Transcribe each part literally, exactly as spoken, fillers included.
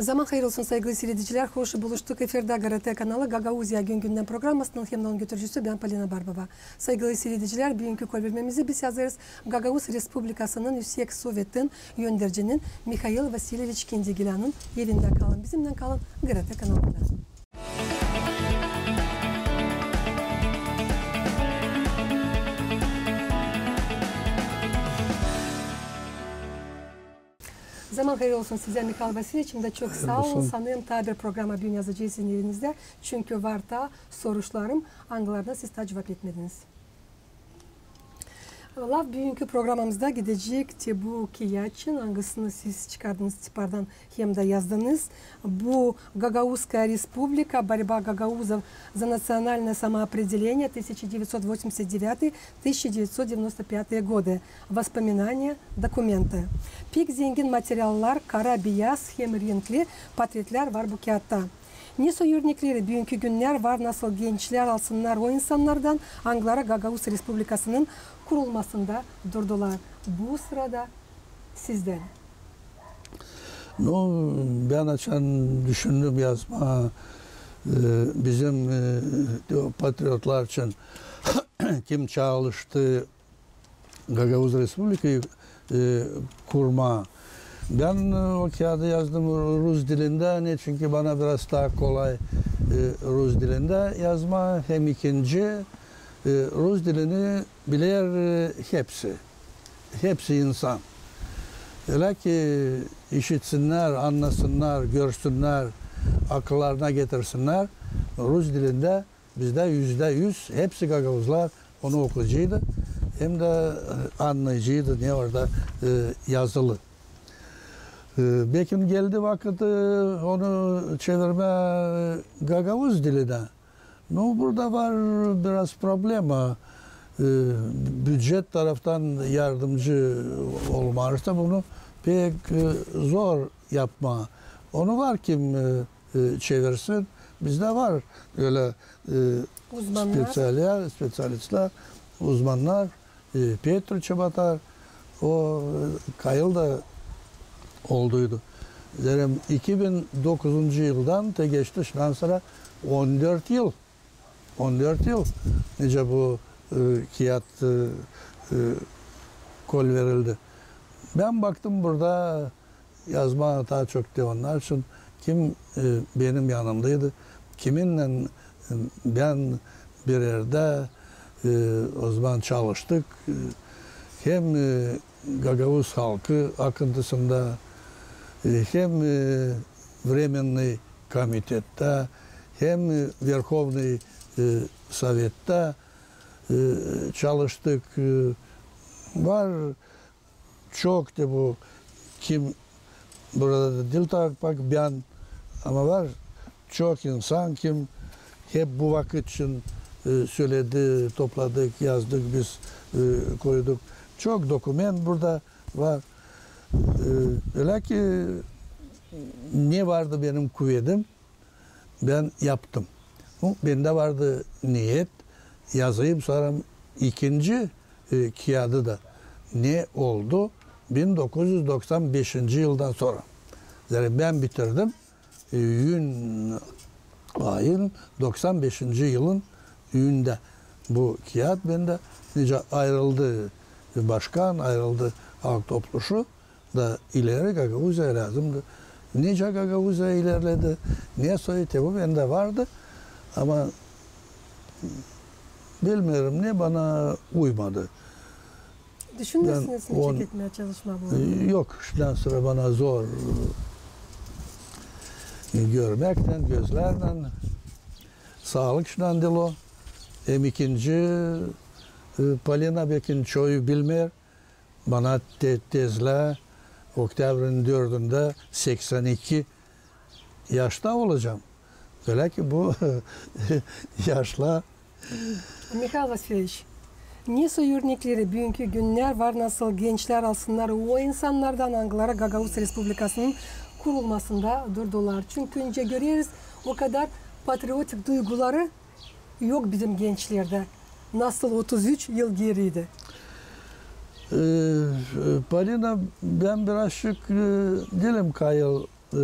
Zaman hayır olsun, saygılı siiredicilär. Hoş buluştuk. Efirdä GRT kanalı, Gagauziya gün-gündän programasının hem dä onun götürücüsü bän, Polina Barbova. Saygılı siiredicilär, büünkü kolvermämizi biz yazêrız Gagauz Respublikasının Üüsek Sovetin öndercinin Mihail Vasilyeviç Kendigilänın evindä. Kalın bizimnän, kalın GRT kanalında. Zaman hayır olsun sizä, Mihail Vasilyeviç, hem dä çok saa olun. Sanêrım, taa bir programa büün yazacez sizin evinizdä, çünkü var taa soruşlarım, angılarına siz taa cuvap etmediniz. Laf büünkü programamızda gidecek te bu kiyat için, angısını siz çıkardınız tipardan hem dä yazdınız. Bu Гагаузская республика, борьба гагаузов за национальное самоопределение, тысяча девятьсот восемьдесят девятый, тысяча девятьсот девяносто пятые годы. Воспоминания, документы. Pek zengin materiallar, kara, biyaz hem renkli portretlär var bu kiyatta. Ne soy örnekleri büünkü günnär var, nasıl gençlär alsınnar o insannardan, angıları Gagauz Respublikasının kurulmasında durdular. Bu sırada sizdän. Ну, bän açan düşündüm yazmaa, e, bizim, e, o patriotlar için, kim çalıştı Gagauz Respublikayı, e, kurmaa. Bän, e, o kiyadı yazdım rus dilindä, neçin ki bana biraz taa kolay, e, rus dilindä yazmaa. Hem ikinci, e, rus dilini biler, e, hepsi. Hepsi insan. Ölä ki işitsinnär, annasınnar, görsünnär, akıllarına getirsinnär. Rus dilindä bizdä üzdä üz hepsi gagauzlar onu okuyaceydı, hem dä, e, annayaceydı, ne orada, e, yazılı. E, bekim geldi vakıtı onu çevirmää, e, gagauz dilinä. Ну, burada var biraz problema. E, bücet taraftan yardımcı olmarsa bunu pek, e, zor yapmaa. Onu var kim, e, e, çevirsin. Bizdä var ölä, e, speţialär, speţialistlär, uzmannar, e, Petru Çebatar, o, e, kayıl da olduydu. Derim, iki bin dokuzuncu yıldan te geçti şundan sora on dört yıl. On dört yıl, nicä bu, e, kiyat, e, e, kolverildi. Bän baktım burada yazmaa taa çok te onnar için, kim, e, benim yanımdaydı, kiminnän, e, bän bir erdä, e, o zaman çalıştık, e, hem, e, gagauz halkı akıntısında, e, hem, e, Временный komitettä, hem, e, Верховный, e, Sovettää, e, çalıştık. E, var çok te bu, kim burada da diil taa bän, ama var çok insan, kim hep bu vakıt için, e, söledi, topladık, yazdık biz, e, koyduk. Çok dokument burada var. E, ölä ki ne vardı benim kuvedim, bän yaptım. Ну, bendä vardı niyet, yazayım sora ikinci, e, kiyadı da. Ne oldu bin dokuz üz doksan beşinci yıldan sora? Zerä bän bitirdim, e, üüyün ayın doksan beşinci yılın üüyündä bu kiyat bendä, nicä ayırıldı başkan, ayırıldı halk topluşu da ileri Gagauziya lääzımdı. Nicä Gagauziya ilerledi, ne soy, te bu bendä vardı, ama bilmeerim ne, bana uymadı. Düşünmezsiniz mi çeketmää, çalışmaa bu? Yok, şundan sora bana zor, e, görmäkten, gözlärlän. Saalık şundan diil o. Hem ikinci, e, Polina, bekim çoyu bilmeer. Bana te-, tezlää oktyabrinin dördündä seksän iki yaşta olacam. Ölä ki bu yaşlar. Mihail Vasilyeviç, ne soy örnekleri büünkü günnär var, nasıl gençlär alsınnar o insannardan, angıları Gagauz Respublikasının kurulmasında durdular. Çünkü nicä göreriz, o kadar patriotik duyguları yok bizim gençlerdä, nasıl otuz üç yıl geriydi. E, e, Polina, bän birazçık, e, diilim kayıl, e,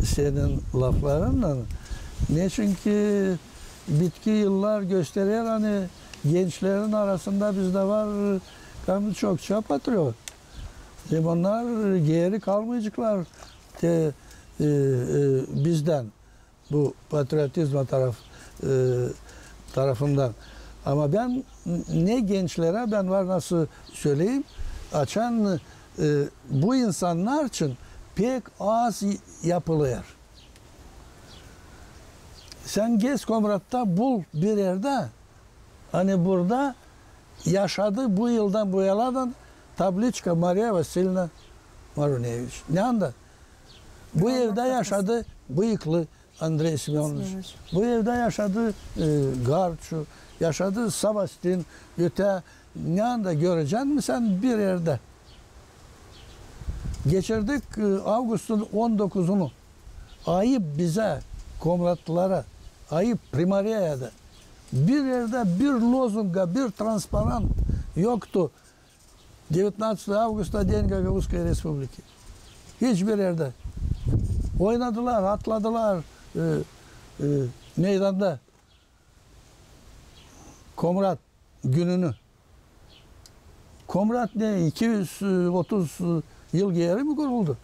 senin laflarınnan. Neçin ki bitki yıllar gösterer, ani gençlerin arasında bizdä var, hem çokça patriot. Hem onnar geeri kalmayaceklar te, e, e, bizdän, bu patriotizma taraf, e, tarafından. Ama bän ne gençlerä, bän var nasıl söleyim, açan, e, bu insannar için pek az yapılêr. Sän gez Komratta, bul bir erdä, ani burada yaşadı bu yıldan bu yaladan tabliçka Mariya Vasilyevna Maruneviç. Neredä? Bu evdä yaşadı bıyıklı Andrey Semönoviç. Bu evdä yaşadı, e, Garçu, yaşadı Savastin, ötä. Neredä görecän mi sän bir erdä? Geçirdik, e, avgustun on dokuzunu. Ayıp bizä, komratlılara, ayıp Primoriyaya da. Bir erdä bir lozunga, bir transparant yoktu. Девятнадцатого августа, День Гагаузской Республики. Hiçbir erdä. Oynadılar, atladılar, e, e, meydanda Komrat gününü. Komrat ne, iki üz otuz yıl geeri mi kuruldu?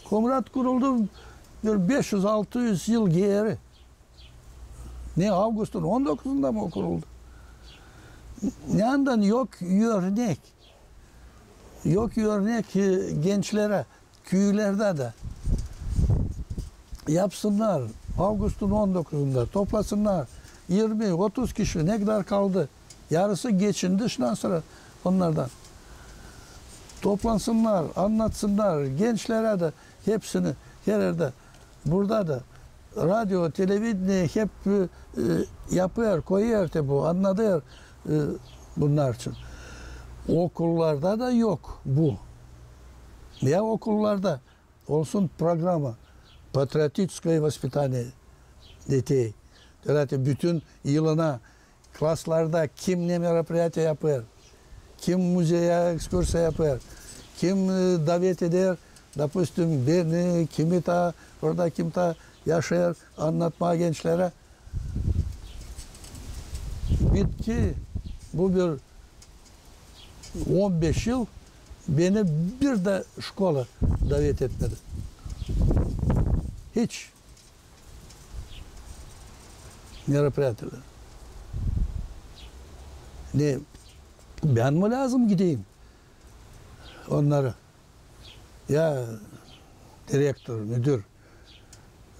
Komrat kuruldu bir beş üz, altı üz yıl geeri. Ne, avgustun on dokuzunda mı o kuruldu? Neredän yok örnek? Yok örnek, e, gençlerä, küülerdä dä. Yapsınnar, avgustun on dokuzunda toplasınnar irmi, otuz kişi, ne kadar kaldı. Yarısı geçindi şundan sora onnardan. Toplansınnar, annatsınnar gençlerä dä, hepsini, her erdä. Burada da radio, televideniye hep, e, yapêr, koyêr te bu, annadêr, e, bunnar için. Okullarda da yok bu. Ya okullarda olsun programa patriotiçeskoye vospitanie detey. Döläti bütün yılına klaslarda kim ne meropriyatiya yapêr, kim muzeyä ekskursiya yapêr, kim, e, davet eder, допустим, beni, kimi taa, orada kim taa yaşêêr, annatmaa gençlerä. Bitki bu bir on beş yıl beni bir dä şkola davet etmedi. Hiç. Мероприятиелär. Ne, bän mi lääzım gideyim onnara? Ya direktor, müdür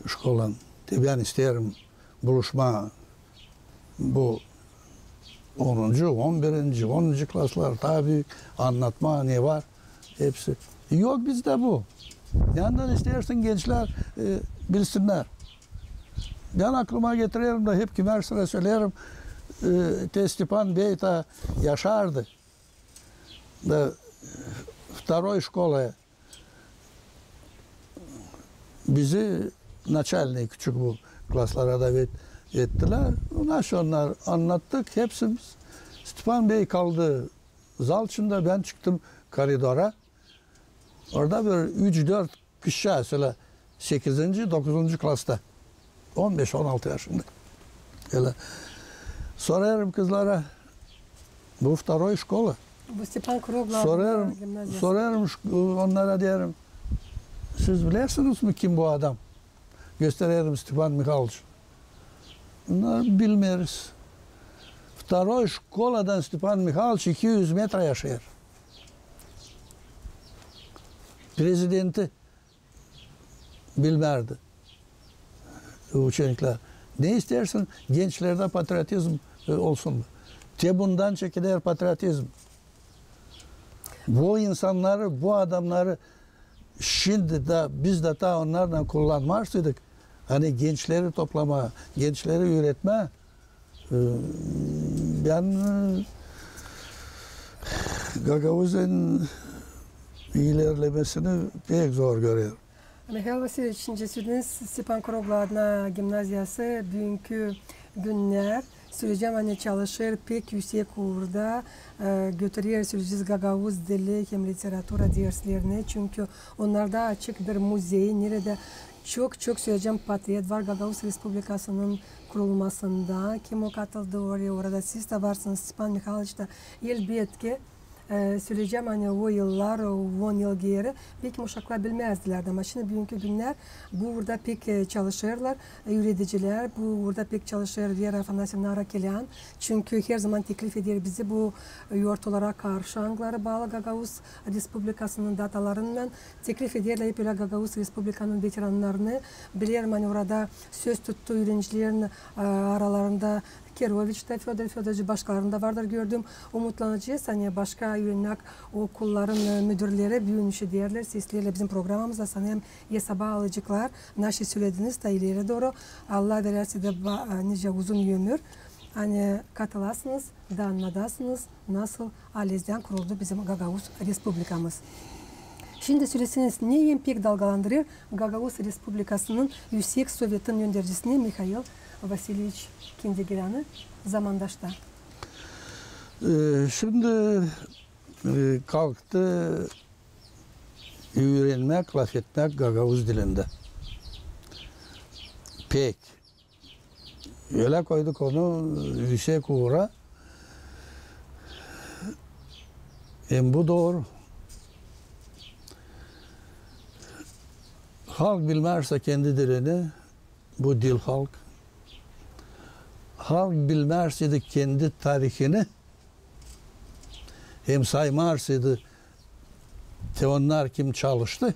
şkolan, te bän isteerim buluşmaa bu onuncu, on birinci, onuncu klaslar, taa büük, annatmaa ne var, hepsi. Yok bizdä bu. Neredän isteersin gençlär, e, bilsinnär. Bän aklıma getirerim da hep kimär sıra söleerim, e, te Stepan bey taa yaşardı. Da, e, второй şkolaya bizi, начальный, küçük bu klaslara davet ettilär. Naşey onnar annattık, hepsimiz. Stepan bey kaldı zal içindä, bän çıktım koridora. Orada bir üç-dört kişi, sölä sekizinci, dokuzuncu klasta. On beş, on altı yaşında. Ölä. Sorêrım kızlara, bu второй şkola. Bu Stepan Kruglo adına gimnaziya. Sorêrım, sorêrım ş-, onnara, deerim, siz bilersiniz mi, kim bu adam? Göstererim Stepan Mihalıç. Onnar bilmeeriz. Второй şkoladan Stepan Mihalıç iki üz metra yaşêêr. Prezidenti bilmärdi. Uçeniklär. Ne isteersin, gençlerdä patriotizm, e, olsun. Te bundan çekiler patriotizm. Bu insannarı, bu adamnarı şindi dä biz dä taa onnarlan kullanmarsaydık, ani gençleri toplamaa, gençleri üüretmää, e, bän, e, Gagauzun ilerlemesini pek zor görerim. Mihail Vasilyeviç, şindi sölediiniz Stepan Kruglo adına gimnaziyası, büünkü günnär. Söleyecäm, ani çalışêr pek üüsek uurda, e, götürer, söleyecez, gagauz dili hem literatura derslerini, çünkü onnarda açık bir muzey, neredä Çok-çok söleyecäm patret var Gagauz Respublikasının kurulmasında. Kim o katıldı oraya, orada siz dä varsınız, Stepan Mihayloviç da, elbetki. E, söleyecäm, ani o yıllar, o on yıl geeri, bekim uşaklar bilmäzdilär dä, ama şindi büünkü günnär bu uurda pek, e, çalışêrlar, e, üüredicilär, bu uurda pek çalışêr Vera Afanasyevna Arakelyan. Çünkü herzaman teklif eder bizi bu, e, yortulara karşı, angıları baalı Gagauz Respublikasının datalarınnan, teklif ederlär hep ölä Gagauz Respublikanın veterannarını. Bilerim, ani orada söz tuttu üürenicilerin, e, aralarında Kiroviç ta Födor Födoroviç, başkalarını da vardır gördüm. Umutlanacez, ani başka üürenmäk okulların, e, müdürleri büün işiderlär, seslerlär bizim programamızı, sanêrım, esaba alaceklar. Naşey sölediniz ta ileri dooru. Allah verärsä dä ba-, e, nicä uzun ömür. Ani katılasınız da annadasınız, nasıl alezdän kuruldu bizim Gagauz Respublikamız. Şindi söleseniz, ne en pek dalgalandırêr Gagauz Respublikasının Üüsek Sovetin öndercisini Mihail Vasilyeviç Kindegelyanı zamandaşta? E, şindi, e, kalktı üürenmäk, lafetmäk gagauz dilindä. Pek. Ölä koyduk onu üüsek uura. Hem bu dooru. Halk bilmärsä kendi dilini, bu diil halk. Halk bilmärseydi kendi tarihini, hem saymarsaydı te onnar kim çalıştı,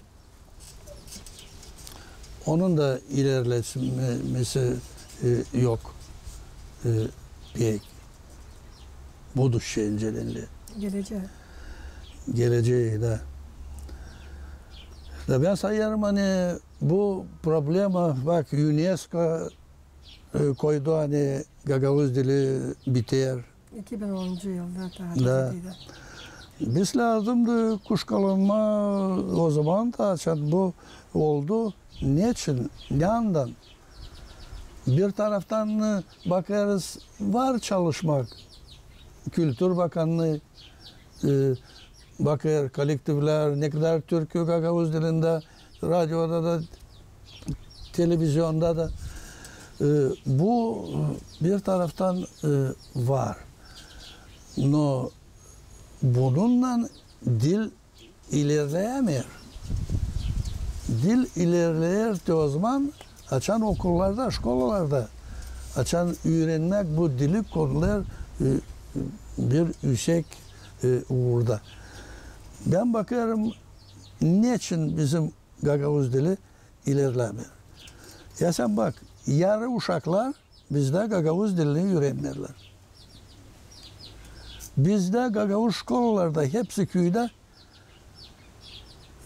onun da ilerlemesi, e, yok, e, pek. Будущее, gelecää. Gelecää, da. Da bän sayêrım, ani bu problema, bak, UNESCO, e, koydu, ani gagauz dili biter. İki bin onuncu yılda taa da. Biz lääzımdı kuşkalanmaa ozaman da, açan bu oldu. Neçin? Neyandan? Bir taraftan, e, bakêrız, var çalışmak. Kültür bakannıı, e, bakêr, kollektivlär, ne kadar türkü gagauz dilindä, radioda da, televizionda da. E, bu bir taraftan, e, var. No bununnan dil ilerleyämeer. Dil ilerleer te ozaman, açan okullarda, şkolalarda, açan üürenmäk bu dili konular, e, bir üüsek, e, uurda. Bän bakêrım, neçin bizim gagauz dili ilerlämeer. Ya sän bak, yarı uşaklar bizdä gagauz dilini üürenmeerlär. Bizdä gagauz şkolalarda, hepsi küydä,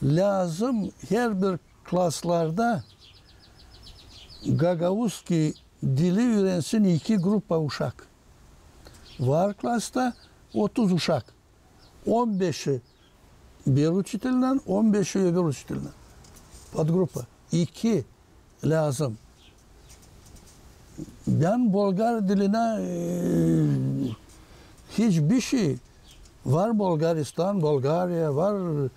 lääzım herbir klaslarda gagauzski dili üürensin iki grupa uşak. Var klasta otuz uşak. On beşi bir uçitelnän, on beşi öbür uçitelnän. Podgrupa. İki lääzım. Bän bolgar dilinä, e, hiç bişey. Var Bolgaristan, Bolgariya, var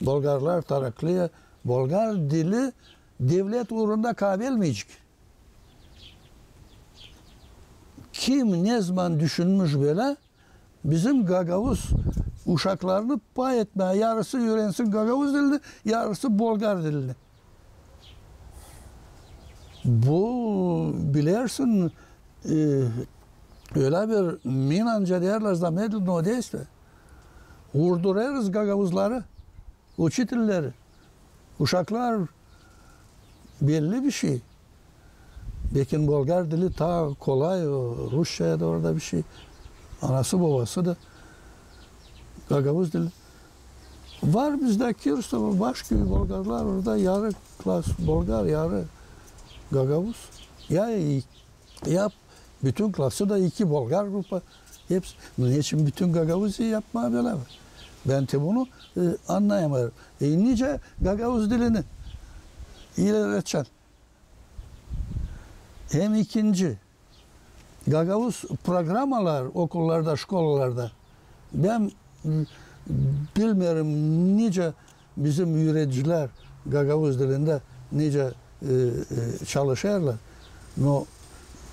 bolgarlar, Tarakliya. Bolgar dili devlet uurunda kaavelmeyecek. Kim nezaman düşünmüş bölä, bizim gagauz uşaklarını pay etmää, yarısı üürensin gagauz dilini, yarısı bolgar dilini. Bu, bilersin, e, ölä bir mina, nicä deerlär, замедленного действия. Uurdurêrız gagauzları, uçitelleri. Uşaklar, belli bişey. Bekim bolgar dili taa kolay, o, rusça ya da orada bişey. Anası, bobası da gagauz dili. Var bizdä Kirstovo, Başköy bolgarlar, orada yarı klas bolgar, yarı gagauz. Ya, ya bütün klası da iki bolgar grupa. Hepsi. Neçin bütün Gagauziyayı yapmaa bölä? Bän te bunu, e, annayamêêrım. E, nicä gagauz dilini ilerledecän? Hem ikinci, gagauz programalar okullarda, şkolalarda, bän, m, bilmeerim, nicä bizim üüredicilär gagauz dilindä, nicä e, e, çalışêrlar. No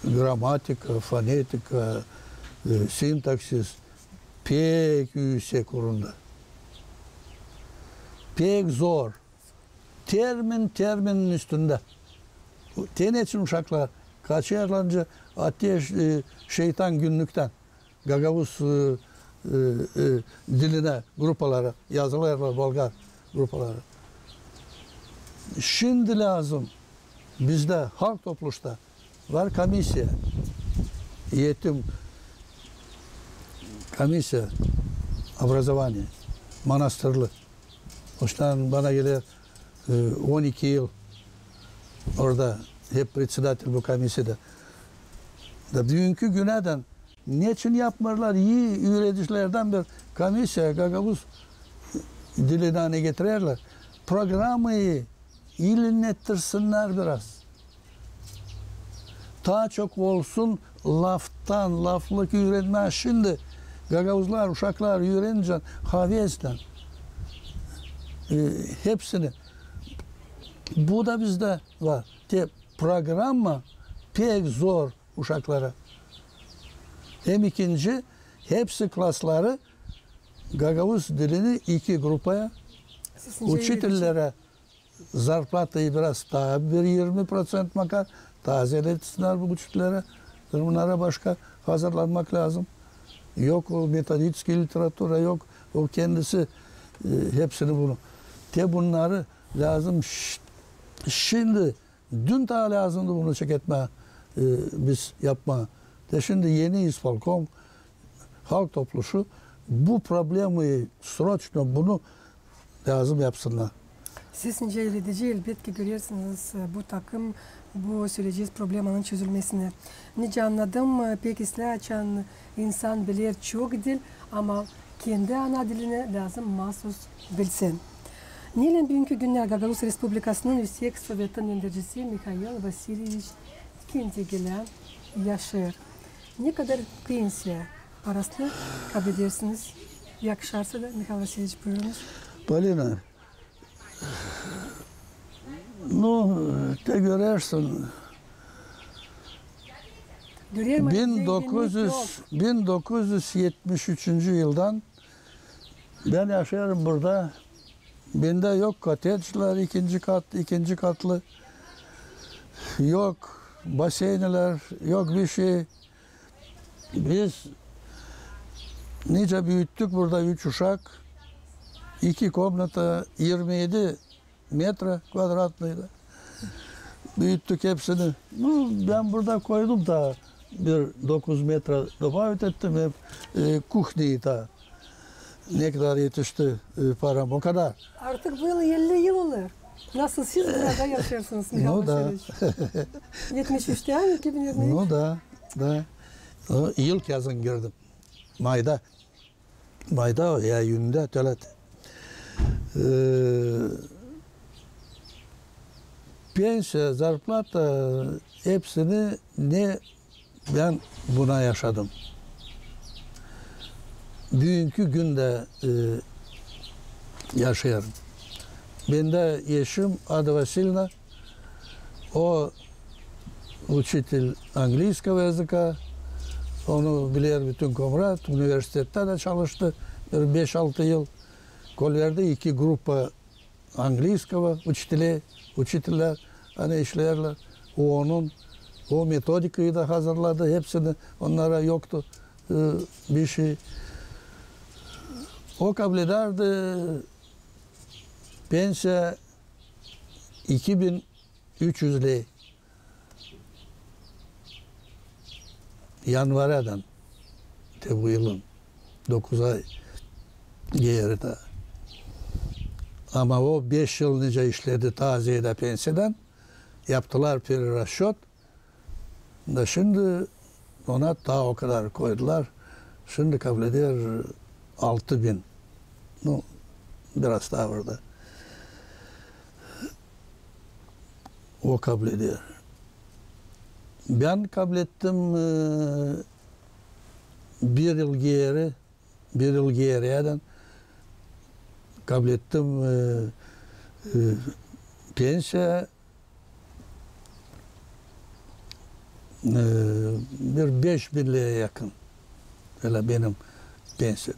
gramatika, fonetika, e, sintaksis pek üüsek urunda. Pek zor. Termin terminin üstündä. Te neçin uşaklar kaçêrlar nicä ateş, e, şeytan günnüktän gagauz, e, e, e, dilinä grupalara, yazılêrlar bolgar grupalara. Şindi lääzım bizdä Halk Topluşta var komissiya, eğitim komissiya, образование, Manastırlı. Onuştan bana geler, e, on iki yıl orada hep председатель bu komissiyada. Da büünkü günädän neçin yapmêêrlar, ii üüredicilerdän bir komissiya gagauz dilinä getirerlär. Programayı ilinettirsinnär biraz. Taa çok olsun laftan, laflık üürenmää. Şindi gagauzlar, uşaklar üürenecek havesnän. E, hepsini. Bu da bizdä var. Te programa pek zor uşaklara. Hem ikinci, hepsi klasları gagauz dilini iki grupaya, uçitellerä zarplatayı biraz taa bir irmi proţent makar, taa zeedelesinnär bu uçitellerä. Bunnara başka hazırlanmak lääzım. Yok o metoditskiy literatura, yok o kendisi, e, hepsini bunu. Te bunnarı lääzım ş-, şindi, dün taa lääzımdı bunu çeketmää, e, biz yapmaa. Te şindi eni ispolkom, Halk Topluşu bu problemayı срочно bunu lääzım yapsınnar. Siz nicä üüredicä, elbetki, görersiniz, e, bu takım, bu söleyecez problemanın çözülmesini. Nicä annadım, e, pek islää, açan insan biler çok dil, ama kendi ana dilinä lääzım maasuz bilsin. Neylän büünkü günnär Gagauz Respublikasının Üüsek Sovetin öndercisi Mihail Vasilyeviç Kendigilä yaşêêr? Ne kadar pensiya parasını kabledersiniz? Yakışarsa da, Mihail Vasilyeviç, buyurunuz. Polina, nu, te görersin, bin dokuz üz, bin dokuz üz etmiş üçüncü yıldan bän yaşêêrım burada. Bendä yok kottedjlär ikinci kat, ikinci katlı. Yok baseynnär, yok bişey. Biz nicä büüttük burada üç uşak. İki komnata, irmi edi metra kvadratnıy da. Büüttük hepsini. Nu, bän burada koydum taa bir dokuz metra, добавить ettim hem, e, kuhneyi taa. Ne kadar etişti, e, param, o kadar. Artık bu yıl elli yıl olêr. Nasıl siz burada yaşêêrsınız, Mihail Vasilyeviç? Etmiş üçtä, iki bin irmi üç. Nu da, da. O, ilk yazın girdim. Mayda. Mayda ya, iyünda, tölä. E, pensiya, zarplata, hepsini ne bän buna yaşadım. Büünkü gündä, e, yaşêêrım. Bendä eşim Ada Vasilyevna, o uçitel angliiskogo yazıka, onu biler bütün Komrat, universitettä dä çalıştı bir beş-altı yıl. Kolverdä iki grupa angliiskogo uçitelä, uçitellär, ani işleerlär. O onun, o metodikayı da hazırladı, hepsini, onnara yoktu, e, bişey. O kablederdi pensiya iki bin üç üz ley. Yanvardan te bu yılın dokuz ay geeri taa. Ama o beş yıl nicä işledi taa zeedä pensiyadan, yaptılar перерасчёт. Da şindi ona taa o kadar koydular. Şindi kableder altı bin. Nu, biraz taa burada. O kableder. Bän kablettim, e, bir yıl geeri, bir yıl geeriyädän kablettim, e, e, pensiya, bir beş binleyä yakın. Ölä benim pensiya.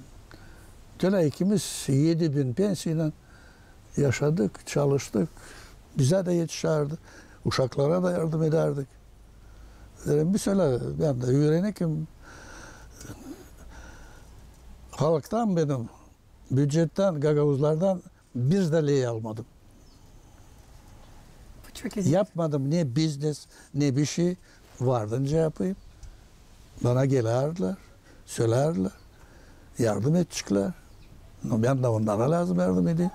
Ölä ikimiz edi bin pensiyadan yaşadık, çalıştık. Bizä dä etişärdi, uşaklara da yardım edärdik. Deerim, biz ölä, bän dä üürenekim. Halktan benim, bücettän, gagauzlardan bir dä ley almadım. Bu çok ilginç. Yapmadım ne biznes, ne bişey. Vardınca yapayım. Bana gelärdilär, sölärdilär, yardım edeceklär. No, bän dä onnara lääzım yardım edeyim.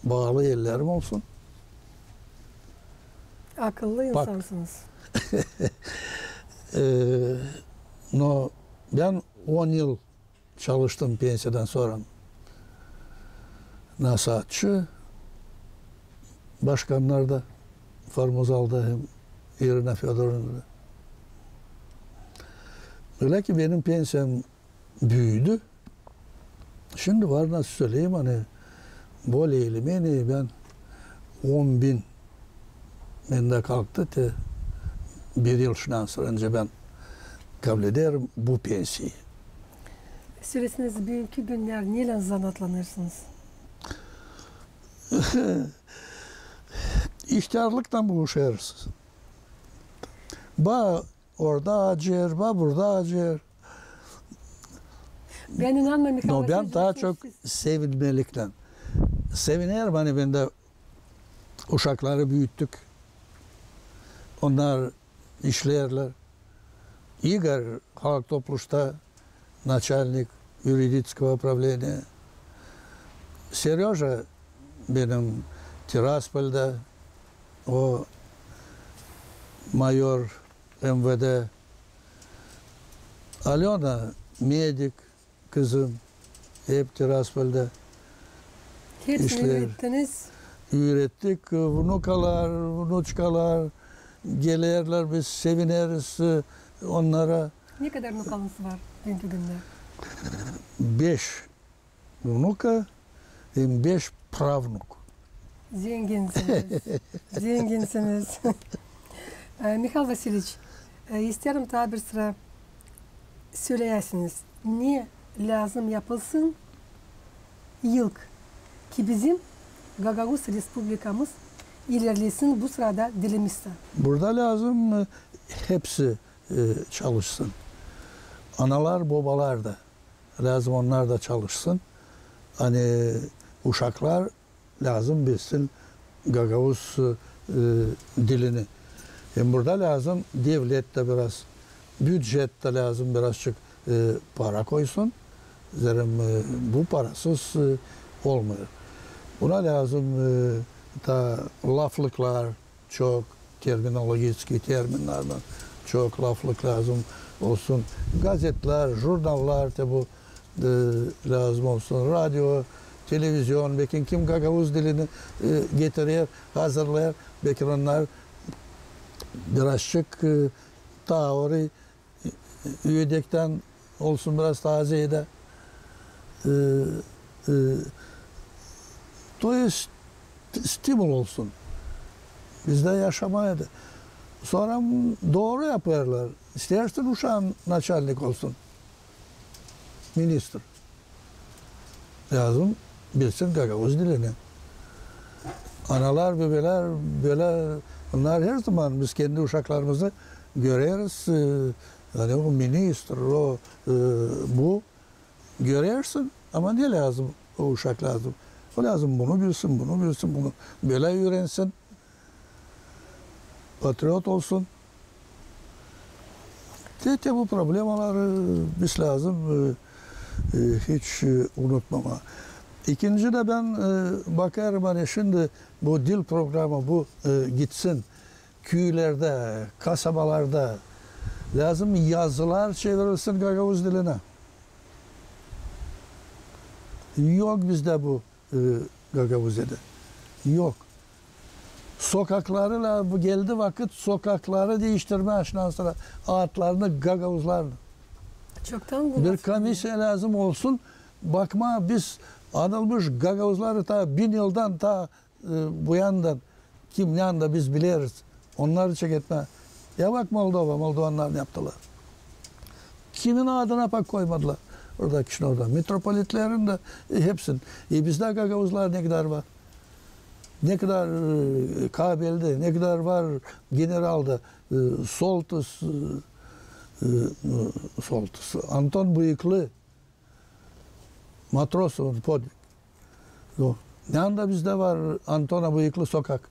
Baalı ellerim olsun. Akıllı insansınız. E, no, bän on yıl çalıştım pensiyadan sora nasaatçı başkannarda, Formuzalda hem İrina Födorovnada. Ölä ki benim pensiyam büüdü. Şindi var nasıl söleyim, ani bolее или менее bän on bin bendä kalktı, te bir yıl şundan sora, ancak bän kabul ederim bu pensiyayı. Sölesin, büünkü günnär neylän zanaatlanêrsınız? İhtärlıktan buluşêrız. Ba orada acêêr, ba burada acêêr. Bän inanmêêrım, Mihail Vasiliç, bän taa çok sevinmeliklän sevinerim, ani bendä uşakları büüttük. Onnar işleerlär. İgor Halk Topluşta начальник юридического управления. Серёжа benim Tiraspoldä, o mayor M V D. Alöna medik, kızım, hep Tiraspoldä işleer. Hepsini üürettiniz? Üürettik. Vnukalar, vnuçkalar gelerlär, biz sevineriz, e, onnara. Ne kadar vnukanız var büünkü gündä? Beş vnuka hem beş pravnuk. Zenginsiniz. Zenginsiniz. E, Mihail Vasiliç, e, isteerim taa bir sıra söleyäsiniz, ne lääzım yapılsın ilk, ki bizim Gagauz Respublikamız ilerlesin bu sırada dilimizdä. Burada lääzım, e, hepsi, e, çalışsın. Analar, bobalar da lääzım, onnar da çalışsın. Ani uşaklar lääzım bilsin gagauz, e, dilini. Hem burada lääzım devlet dä biraz, bücet dä lääzım birazçık, e, para koysun. Zerä, e, bu parasız, e, olmêêr. Buna lääzım, e, da laflıklar, çok terminologiçeskiy terminnardan çok laflık lääzım olsun. Gazetlär, jurnallar, te bu, e, lääzım olsun. Radio, televizion, bekim kim gagauz dilini, e, getirer, hazırlêêr, bekim onnar birazçık, e, taa orayı üüdektän olsun biraz taa zeedä. E, e, то есть stimul olsun. Bizdä yaşamaya da. Sora dooru yapêrlar. İsteersin uşaan naçalnik olsun. Ministr. Lääzım bilsin gagauz dilini. Analar, bebelär, bölä, bunnar her zaman biz kendi uşaklarımızı göreriz. E, ani o ministr, o, e, bu. Görersin, ama ne lääzım o uşak lääzım? O lääzım bunu bilsin, bunu bilsin, bunu bölä üürensin. Patriot olsun. Te, te bu problemaları biz lääzım, e, e, hiç, e, unutmamaa. İkinci dä bän, e, bakêrım, ani şindi bu dil programı, bu, e, gitsin. Küülerdä, kasabalarda lääzım yazılar çevirilsin gagauz dilinä. Yok bizdä bu, e, Gagauziyada. Yok. Sokakları la, bu geldi vakıt sokakları diiştirmää, şundan sora adlarını gagauzlarlan. Çoktan bu laf ediliyor. Bir komissiya lääzım olsun, bakmaa, biz anılmış gagauzları taa bin yıldan, taa, e, bu yandan, kimnän dä biz bileriz. Onnarı çeketmää. Ya bak Moldova, moldovannar ne yaptılar. Kimin adına pak koymadılar orada Kişinövda? Mitropolitlerin dä, e, hepsinin. E, bizdä gagauzlar ne kadar var? Ne kadar, e, Kabelde, ne kadar var generalda, e, Soltys, e, e, Soltys, Anton Bıyıklı, Matrosovun podvig. Ne anda bizdä var Antona Bıyıklı sokak?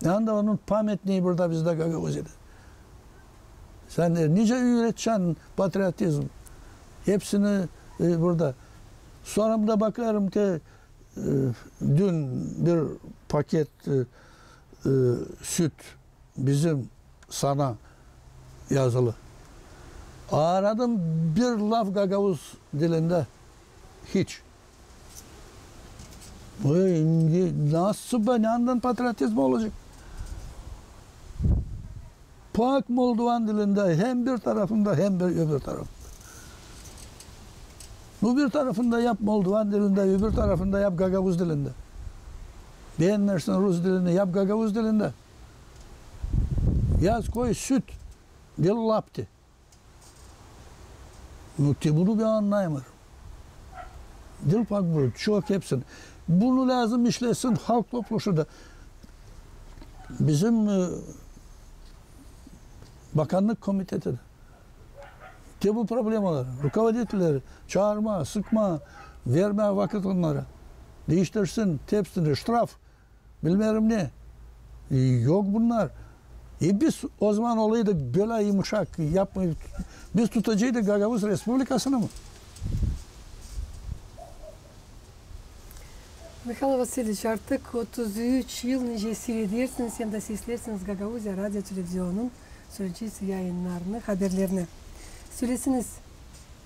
Ne anda onun pametniyi burada bizdä Gagauziyada? Sän, e, nicä üüretecän patriotizm? Hepsini, e, burada. Sora da bakarım te, e, dün bir paket, e, e, süt bizim sana yazılı. Aradım bir laf gagauz dilindä. Hiç. Bu ne, nasıl be, ne andan patriotizm olacek? Pak moldovan dilindä hem bir tarafında, hem bir öbür tarafında. Bu bir tarafında yap moldovan dilindä, öbür tarafında yap gagauz dilindä. Beenmeersin rus dilini, yap gagauz dilindä. Yaz, koy süt, diil lapti. Nu, te bunu bän annaymêêrım. Diil pak bu, çok hepsini. Bunu lääzım işlesin halk topluşu da. Bizim, e, bakannık komiteti dä. Te bu problemaları, rukovoditelleri çaarmaa, sıkmaa, vermää vakıt onnara. Diiştirsin hepsini, ştraf, bilmeerim ne. E, yok bunnar. E, biz ozaman olaydık bölä yumuşak, yapmay-, biz tutaceydık Gagauz Respublikasını mı? Mihail Vasiliç, artık otuz üç yıl nicä siiredersiniz hem dä sesleersiniz Gagauziya radio televizionun sölecesi yayınnarını, haberlerini. Sölesiniz,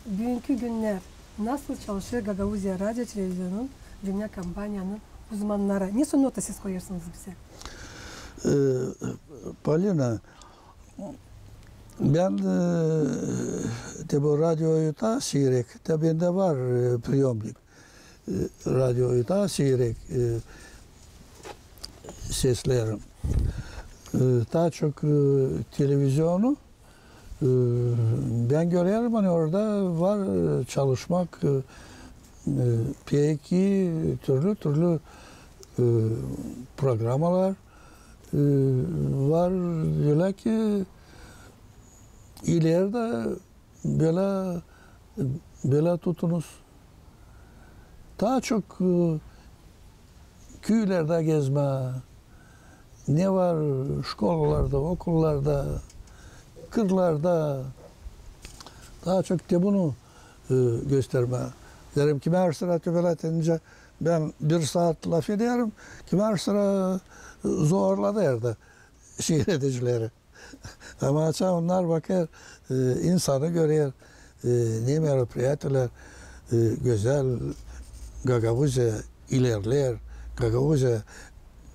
büünkü günnär nasıl çalışêr Gagauziya radio televizionun dünnä kompaniyanın uzmannarı? Nesoy nota siz koyêrsınız bizä? E, Polina, bän, e, te bu radioyu taa siirek, te bendä var, e, priyomnik. E, radioyu taa siirek, e, sesleerim. E, taa çok, e, televizionu, e, bän görerim, ani orada var, e, çalışmak, e, e, pek ii türlü-türlü, e, programalar, e, var, ölä ki ileri dä bölä, bölä tutunuz. Taa çok, e, küülerdä gezmää, ne var şkolalarda, okullarda, kırlarda, taa çok te bunu, e, göstermää. Deerim ki, kimär sıra tüpelät edince bän bir saat lafederim, kimär sıra zorladılar da siiredicileri. Ama açan onnar bakêr, e, insanı görer, e, ne meropriyatilär, e, gözäl Gagauziya ilerleer, Gagauziya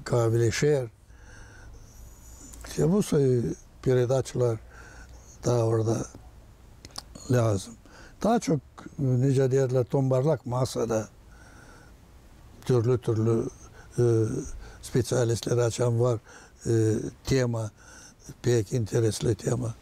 kaavileşer. İşte bu soy peredaçalar taa orada lääzım. Taa çok, e, nicä deerlär, tombarlak masada türlü-türlü, e, speţialistleri açan var, e, tema, pek interesli tema.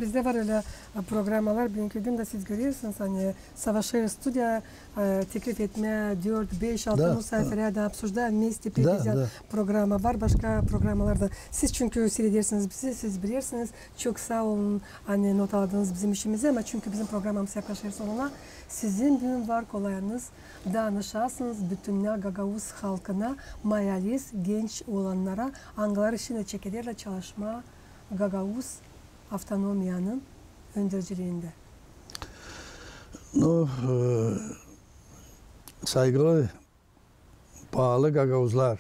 Bizdä var ölä, e, programalar, büünkü gün dä siz görersiniz, ani savaşêr studiya, e, teklif etmää dört, beş, altı musaafirä da, обсуждаем вместе, da, prezent programa var, başka programalar da. Siz çünkü siiredersiniz bizi, siz bilersiniz. Çok saa olun, ani notaladınız bizim işimizi, ama çünkü bizim programamız yaklaşêr sonuna, sizin büün var kolayınız danışasınız bütünnä gagauz halkına, mayalis genç oolannara, angıları şindi çekederlär çalışmaa Gagauz avtonomiyanın önderciliindä. Nu, e, saygılı, paalı gagauzlar.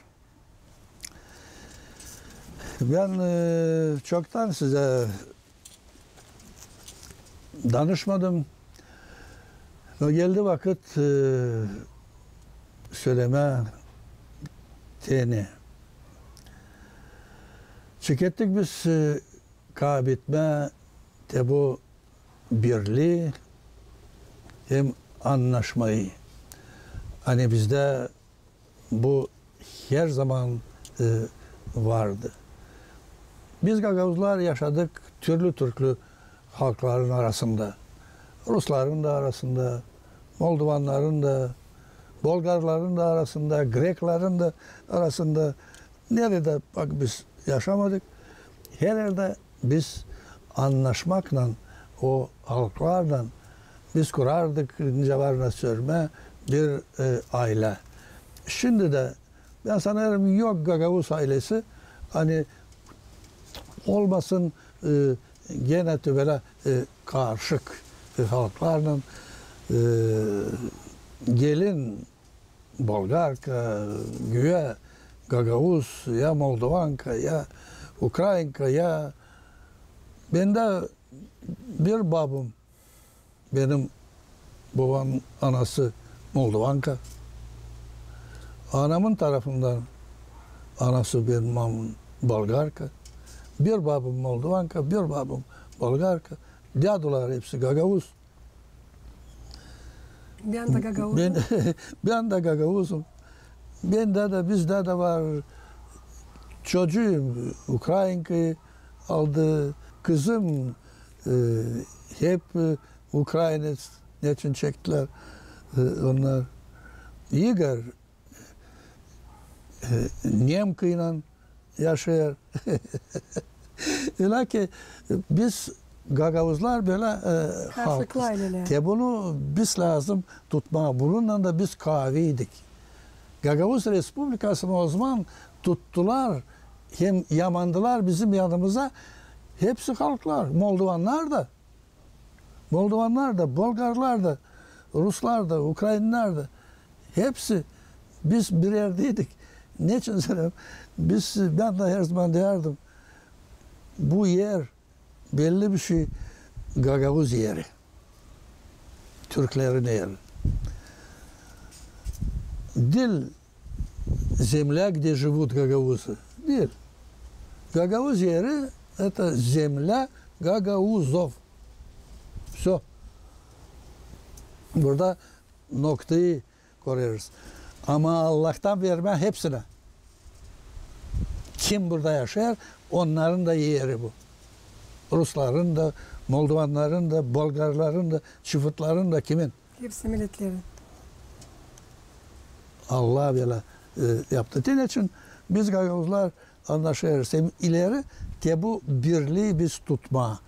Bän, e, çoktan sizä danışmadım. No geldi vakıt, e, sölemää te ne. Çekettik biz, e, kaabetmää te bu birlii hem annaşmayı. Ani bizdä bu her zaman, e, vardı. Biz gagauzlar yaşadık türlü-türlü halkların arasında. Rusların da arasında, moldovannarın da, bolgarların da arasında, grekların da arasında. Neredä bak biz yaşamadık, her erdä biz annaşmaklan o halklarlan biz kurardık, nicä var ne sörmä, bir, e, aylä. Şindi dä bän sanêrım, yok gagauz aylesi, ani olmasın, e, genä tübelä, e, karışık, e, halklarlan, e, gelin bolgarka, güya gagauz, ya moldovanka, ya ukrainka, ya bendä bir babam, benim babamın anası moldovanka, anamın tarafından anası benim mamın bolgarka, bir babam moldovanka, bir babam bolgarka, dädular hepsi gagauz. Bän dä gagauzum. Bän, bän dä gagauzum. Bendä dä, bizdä dä var. Çocuum ukrainkayı aldı, kızım, e, hep, e, ukrainets, neçin çektilär, e, onnar. İgor, e, nemkaylan yaşêêr. Ölä ki biz gagauzlar bölä, e, halk. Te bunu biz lääzım tutmaa. Bununnan da biz kaaviydik. Gagauz Respublikasını ozaman tuttular hem yamandılar bizim yanımıza hepsi halklar, moldovannar da. Moldovannar da, bolgarlar da, ruslar da, ukrainnar da, hepsi biz bir erdeydik. Neçin sölemää? Biz, bän dä herzaman deyärdim, bu er belli bir şey, gagauz eri, türklerin eri. Diil земля, где живут гагаузы. Diil. Gagauz eri, это земля гагаузов. Всё. Burada noktayı koyêrız. Ama Allahtan vermää hepsinä. Kim burada yaşêêr, onnarın da eri bu. Rusların da, moldovannarın da, bolgarların da, çıfıtların da, kimin? Hepsi milletlerin. Allah bölä, e, yaptı. Te neçin biz gagauzlar annaşêrız hem ileri, te bu birlii biz tutmaa.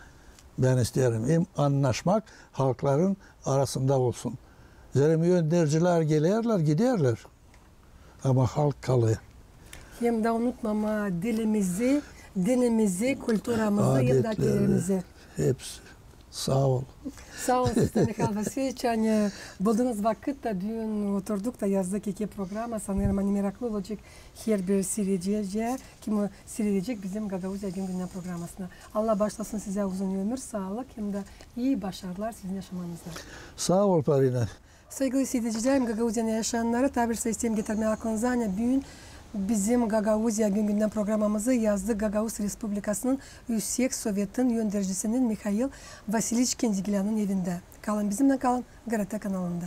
Bän isteerim hem annaşmak halkların arasında olsun. Zerä öndercilär gelerlär, giderlär. Ama halk kalêr. Hem dä unutmamaa dilimizi, dinimizi, kulturamızı hem dä adetlerimizi. Hepsi. Saa ol. Saa ol sizä, Mihail Vasilyeviç, ani buldunuz vakıt da düün oturduk da yazdık iki programa. Sanêrım, ani meraklı olacek herbir siiredicä, kim siiredecek bizim Gagauziya gün-gündän programasını. Allah baaşlasın sizä uzun ömür, saalık hem dä ii başarılar sizin yaşamanızda. Saa ol, Parina. Saygılı siiredicilär, Gagauziyanın yaşayannarı, taa bir şey isteerim getirmää aklınıza, ani büün bizim Gagauziya gün-gündän programamızı yazdı Gagauz Respublikasının Üüsek Sovetin öndercisinin Mihail Vasilyeviç Kendigilanın evindä. Kalın bizimnän, kalın GRT kanalında.